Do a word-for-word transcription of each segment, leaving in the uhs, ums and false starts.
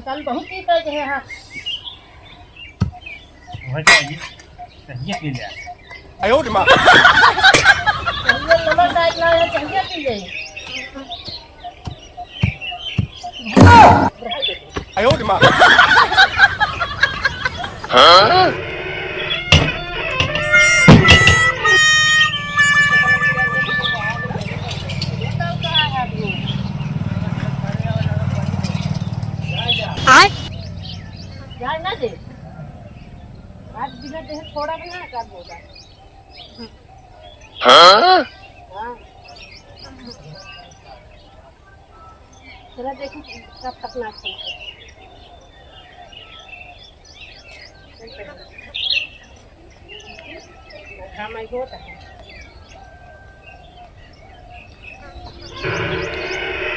कल बहुत पी पाए जे है, हाँ। वह चाहिए, चाहिए पी ले। आयो रे माँ। चाहिए नमक डाल ला है, चाहिए पी ले। आयो रे माँ। हाँ? आय? जाए ना दे। आज बिना देह थोड़ा बना कर बोला। हाँ? हाँ। चला देखी कब तक नाच चलता है। काम आई होता है।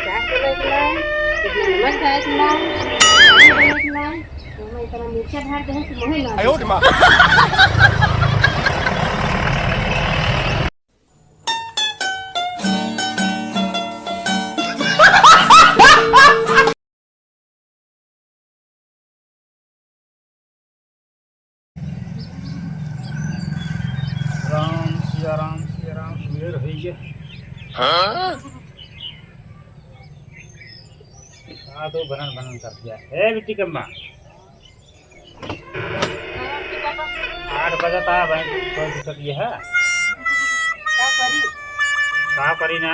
चाय के लेके लाए, कितना नमक डाल के लाए, पानी डाल के लाए, तो मैं इतना मिर्चा भर दे कि मुँह ही ना आयो रे माँ। राम सिया राम, सिया राम, सुबेर होइ गया। हाँ? हाँ, तो बनन बनन कर दिया। ए बिट्टी कम्मा, आठ बजे ता बैंक खोल सकती है। का करी? का करी ना?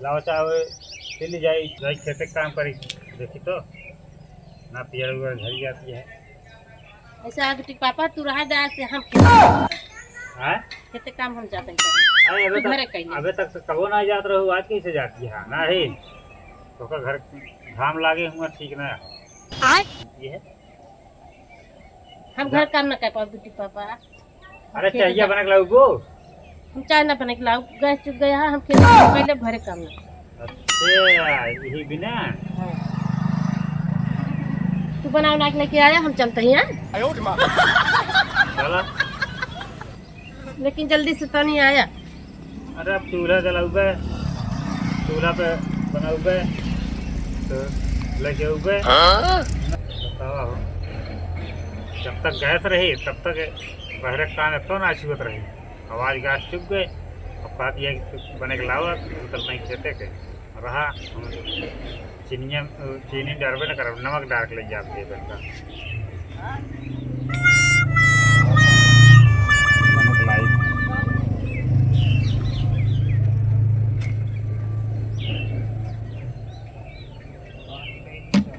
लाओ चाहे चली जाई, जाई खेते काम करी। देखी तो ना पियर उयर झरी जाती है। ऐसे आगे टिक पापा तू रहा दे से हम खेते काम। हाँ? खेते काम हम जाते हैं करे। अरे अबे तू तक, घरे कहीं। अबे तक तो कबो ना जात रहू, आज कैसे जाती है? ना ही। तो का घर घाम लागे हुआ ठीक ना है। आय? ये है। हम घर काम ना कर पाओ बिट्टी पापा। अरे खेत चाहिए जा। बना के लाओ गो। हम चाय ना बना के लाओ, गैस चुक गया है, हम खेत में पहले भरे काम ना। अच्छा, यही बिना? हाँ। तू बना बना के लेके आया, हम चलते ही हैं। चला। लेकिन जल्दी से तो नहीं आया। अरे, अब चूल्हा जलाउबे, चूल्हा पे बनाउबे, तो लेके आउबे। हाँ? बतावा हो, जब तक गैस रही, तब तक बहरे कान तो ना छुअत रही। आवाज गैस चुप गए, अब कहत ये कि बने के लावा, उतर नहीं खेते के। रहा, हम चीनिया, चीनी डारबे न करब, नमक डार के ले जाब के बंदा। नमक लाई।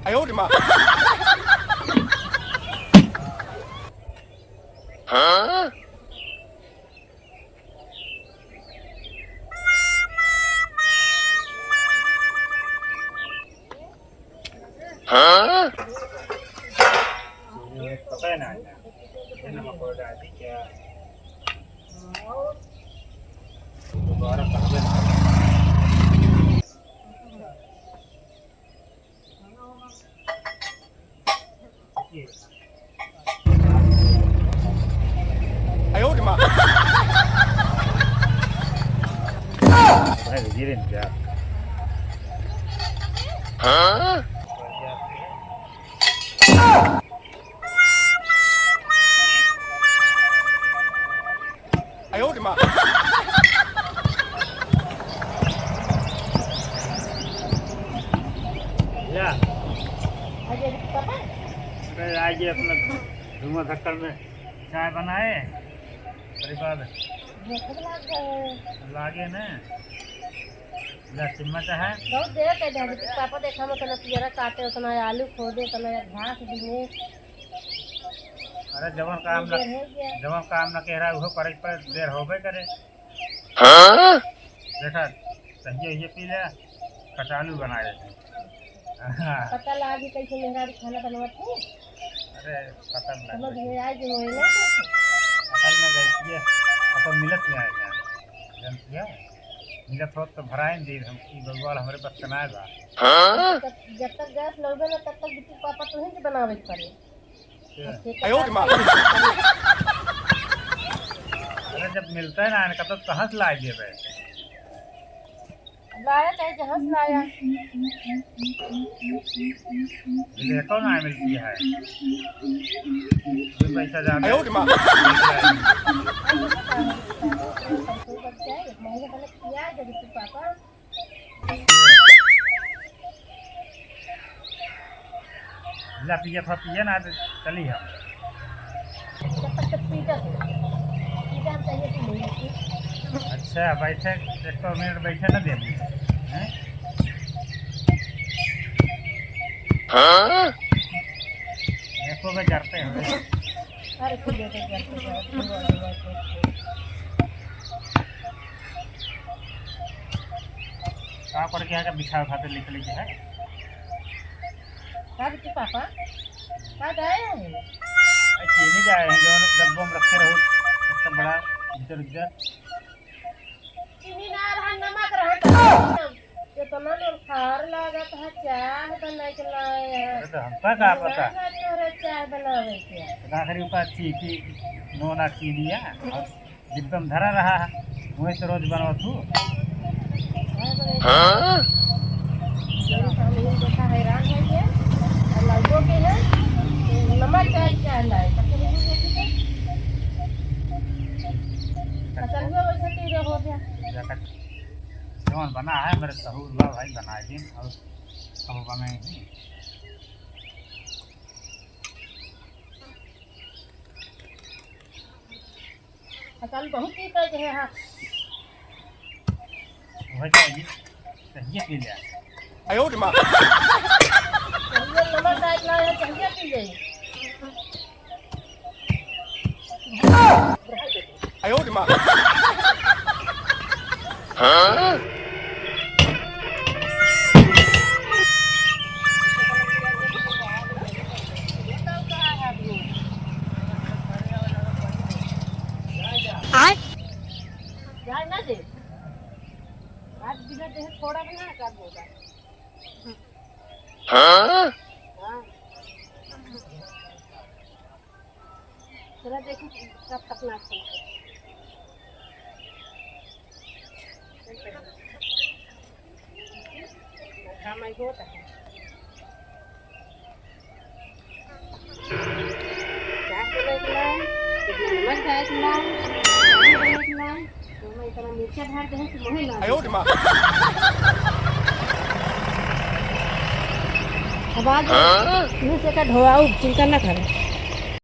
आयो रे माँ। हाँ? हाँ? पता है ना, ये नमक और डाल दी क्या? दोबारा करबे ना। आयो रे माँ। भाई, गिरे जा। हाँ? आयो रे माँ। ला। अरे, आज ये अपना धुआं धक्कड़ में चाय बनाए, ओकरे बाद भूख लाग गए। लागे ना। ला, चम्मच है। बहुत देर कर दे, पापा देखा, हम उतना पियरा काटे, उतना आलू खोदे, उतना घास बीने। अरे, जवन काम न, देर हो गया। जवन काम न कह रहा है, वो करे पर देर होबे करे। हाँ? देखा, तहिए ये पी ले, कचालू बनाए। हाँ। पता लागी कैसे मेहरारू खाना बनवत है। अरे, पता न समझ लगे। में आ गई होई ना। असल में गलती है, पता मिलत नहीं आएगा। जानती है? मिलत होत तो भराए न दे हम, ई बगवाल हमरे बस के ना बा। हाँ? तब, जब तक गैस लौबे ना, तब तक बिट्टू पापा तुहीं के बनावे के पड़े। अच्छा। आयो रे माँ। अरे, जब मिलता है ना, इनका तो कहाँ से ला दिए भाई? लाया चाहे जहाँ से लाया। ये कौन आए मिलती है? ये पैसा ज्यादा है। ला पिया था, पिया ना, तो चली हम। अच्छा, बैठे, एक तो मिनट बैठे ना दे। हैं? हाँ? देखो बे, जरते हैं। अरे, खुद देखो, जरते हैं। का करके आके बिछावे खातिर लिख लीजिए है। का बिट्टू पापा? का गए हैं? अरे चीनी जाए हैं, जो डब्बा में रखे रहो, इतना बड़ा इधर उधर। चीनी ना रहा, नमक रहा, तो ये तो ना नोन खार लागत है, चाह बनाए के लाए हैं। अरे तो हमका का पता? ना तोरे चाह बनावे के। तो का करी ओका चीनी, नोना चीनी है, और डिब्बा में धरा रहा है, वही तो रोज बनवा तू। हाँ? जरूर तो हम यही देखा, हैरान है ये। और लड़कों के है, नमक चाय क्या लाए? पता नहीं कैसे। अच्छा, हुआ वैसे तीरे हो गया। जौन बना है, मेरे सहूर बा भाई, बनाए दिन, और अब बनाए ही। असल बहुत पीते जे है, हाँ। वह जाएगी, कहिए पी ले। आयो रे माँ। कहिए नमक डाल ला है, कहिए पी ले। आयो रे माँ। हाँ? आय? जाए ना दे। आज बिना देह थोड़ा बना कर बोला। हाँ? हाँ। चला देखी कब तक नाच चलते। काम आई होता है। चाय के लेके लाए, तो नमक डाल के लाए, पानी डाल के लाए, तो मैं इतना मिर्चा भर दे कि मुँह ना आयो रे माँ। अब आज हाँ? मुँह से का ढोआऊ, चिंता ना करे।